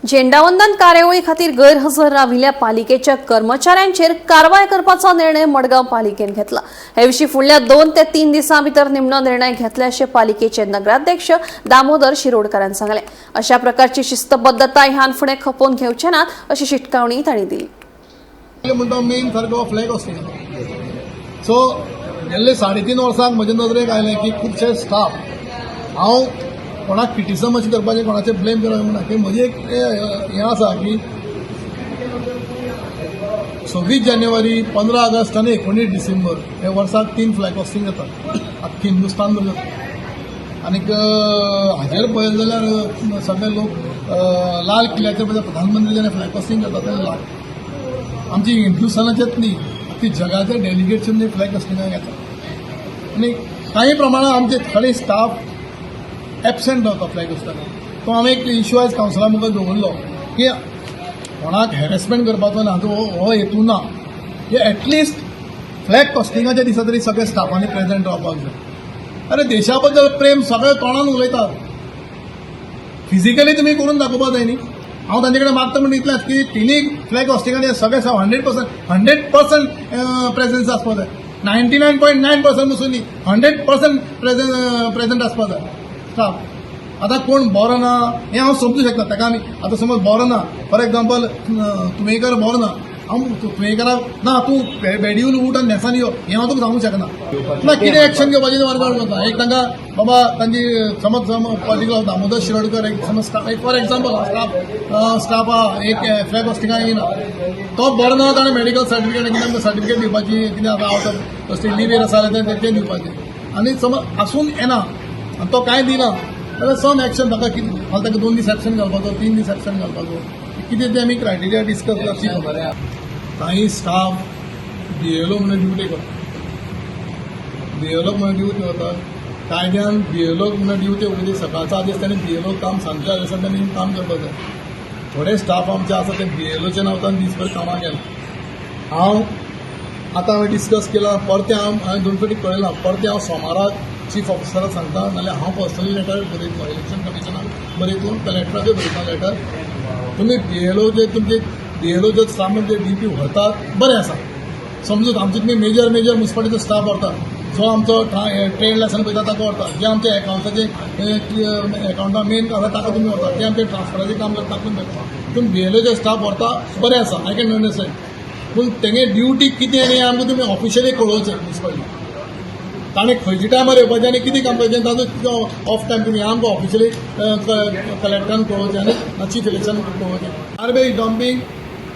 झेंडावंदन कार्यावळी खातीर गैरहजर राविल्ल्या पालिकेच्या कर्मचाऱ्यांचेर कारवाय करपाचो निर्णय मडगांव पालिकेन घेतला. हे विशीं फुडल्या 2 ते 3 दिसां भितर निमणो निर्णय घेतले, अशें पालिकेचे नगराध्यक्ष दामोदर शिरोडकारान सांगलें. अशा प्रकारची शिस्तबद्धता ह्यान फुडें खपोवन घेवचे नात, अशी शिटकावणी तांणी दिली. म्हणटा, मेन सारको फ्लॅग होस्टिंग. सो गेल्ले 3.5 वर्सांक म्हज्या नदरेक आयलें की खुबशे स्टाफ, हांव कोणाक क्रिटिसम अशें करपाचें, कोणाचें ब्लेम करपाचें म्हणना, की म्हजी एक हें आसा की 26 जानेवारी, 15 ऑगस्ट आनी 19 डिसेंबर हे वर्साक तीन फ्लॅग होस्टिंग जाता, आख्खी हिंदुस्तान भर जाता. आनीक हाजेर पळयलें जाल्यार सगळे लोक लाल किल्ल्याचेर पळय, प्रधानमंत्री जेन्ना फ्लॅग होस्टिंग करता तेन्ना आमची हिंदुस्थानाचेच न्ही, ती जगाचे डेलिगेशन जे फ्लॅग होस्टिंगाक येता आनी काही प्रमाणात आमचे थोडे स्टाफ एबसेंट रावता फ्लॅग होस्टिंगाक. तो हांवें एक इश्यू आयज कावन्सिला मुखार दवरलो की कोणाक हॅरेसमेंट करपाचो ना, हाचो हो हेतू ना, की एटलिस्ट फ्लॅग होस्टिंगाच्या दिसा तरी सगळे स्टाफांनी प्रेझेंट रावपाक जाय. अरे, देशा बद्दल प्रेम सगळे तोंडान उलयतात, फिजिकली तुमी करून दाखोवपाक जाय न्ही. हांव तांचे कडेन मागता म्हणून इतलेंच की तिनूय फ्लॅग होस्टिंगांनी सगळे 100%, 100% प्रेझन्स आसपाक जाय. 99.9% पसून न्ही, 100% प्रेझेंट आसपाक जाय स्टाफ. आतां कोण बरो ना हें हांव समजूं शकता ताका. आमी आतां समज बरो ना, फॉर एग्जाम्पल तुमेकर बरो ना, हांव तुमेकराक ना तूं बेडीवन उठ आनी न्हेसान यो, हें हांव तुका सांगूंक शकना. ना, कितें एक्शन घेवपाचें तें वर्कआउट करता. एक तांकां बाबा तांची समज समज पर्टिक्युलर दामोदर शिरोडकर एक समज स्टाफ, एक फॉर एग्जाम्पल स्टाफ स्टाफ आहा, एक फ्लॅग होस्टिंगाक येयना, तो बरो ना, ताणें मेडिकल सर्टिफिकेट कितें सर्टिफिकेट दिवपाची, कितें आतां आवट ऑफ लिव्हेर आसा जाल्यार तें दिवपाचें. आनी समज आसून येना आनी तो कांय दिना जाल्यार सम एक्शन ताका कितें, फाल्यां ताका 2 दीस एबसेंट घालपाचो, 3 दीस एबसेंट घालपाचो, कितें तें आमी क्रायटेरिया डिस्कस करची. काही स्टाफ बीएलओ म्हणून ड्युटी करता, बीएलओ म्हणून ड्युटी वतात. कायद्यान बीएलओ म्हणून ड्युटी वयली सकाळचो आदेश तांणी बीएलओ काम, सांजच्या आदेशान तांणी काम करपाक जाय. थोडे स्टाफ आमचे आसा ते बीएलओच्या नांवान दीसभर कामाक गेले. हांव आतां हांवें डिस्कस केलां, परतें हांव हांवें दोन फावटी कळयलां, परतें हांव सोमाराक चीफ ऑफिसराक सांगता, नाल्यार हांव पर्सनली लेटर बरयतलो, इलेक्शन कमिशनाक बरयतलो, कलेक्टराकूय बरयता लेटर. तुमी बीएलओ जे तुमचे बीएलओ जे स्टाफ जे ड्युटी व्हरतात, बरें आसा, समजूत आमचे तुमी मेजर मेजर मुन्सिपालिटीचो स्टाफ व्हरतात, जो आमचो ट्रेड लायसन पळयता ताका व्हरतात, जे आमचे एकावंटाचे एकावंटा मेन आसा ताका तुमी व्हरतात, जे आमचे ट्रान्सफराचें काम करता ताका तुमी व्हरता. तुमी बीएलओचे स्टाफ व्हरता, बरें आसा, I can understand. पूण तेगे ड्युटी कितें आनी आमकां तुमी ऑफिशियली कळोवचें मुन्सिपालिटी, ताणें खंयच्या टायमार येवपाचें आनी कितें काम करचें, ताजो ऑफ टायम तुमी आमकां ऑफिशियली कलेक्टरान कळोवचें आनी चीफ इलेक्शन कळोवचें. गार्बेज डंपींग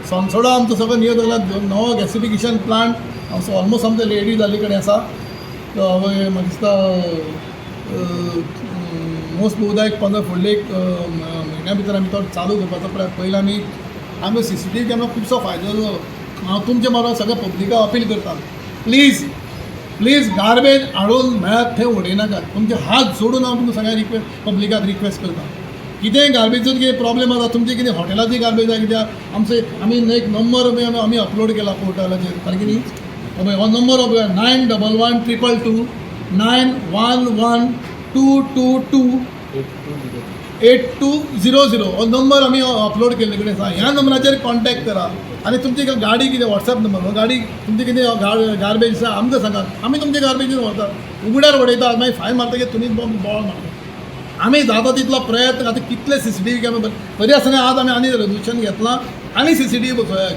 सोनसोडा आमचो सगळो नियर जाला. नवो गॅसिफिकेशन प्लांट आमचो ऑलमोस्ट आमचो रेडी जाल्ले कडेन आसा. म्हाका दिसता मोस्ट बहुदा एक 15 फुडले एक म्हयन्या भितर आमी तो चालू करपाचो प्रयत्न. पयलीं आमी आमकां सीसीटीव्ही कॅमेरा खुबसो फायदो जालो. हांव तुमचे मार्फत सगळ्या पब्लिकाक अपील करता, प्लीज प्लीज गार्बेज हाडून मेळत थंय उडयनाकात. तुमचे हात जोडून हांव तुमकां सगळ्या रिक्वेस्ट, पब्लिकाक रिक्वेस्ट करता. कितेंय गार्बेजचो कितें प्रॉब्लेम आसा, तुमचे कितें हॉटेलाची गार्बेज आसा कित्याक, आमचे आमी एक नंबर आमी अपलोड केला पोर्टलाचेर, सारकें न्ही? पळय, हो नंबर 9112222911 222 8200. हो नंबर आमी अपलोड केल्ले कडेन आसा. ह्या नंबराचेर कॉन्टेक्ट करा आनी तुमची गाडी कितें, वॉट्सॅप नंबर, गाडी तुमची कितें गार्बेज आसा आमकां सांगात, आमी तुमचे गार्बेजीन व्हरतात. उगड्यार उडयतात, मागीर फायन मारतकीर तुमीच बोवाळ मारता. आमी जाता तितलो प्रयत्न. आतां कितले सीसीटीव्ही कॅमेरा, तरी आसतना आज आमी आनी रेजोल्युशन घेतलां आनी सीसीटीव्ही बसोवया.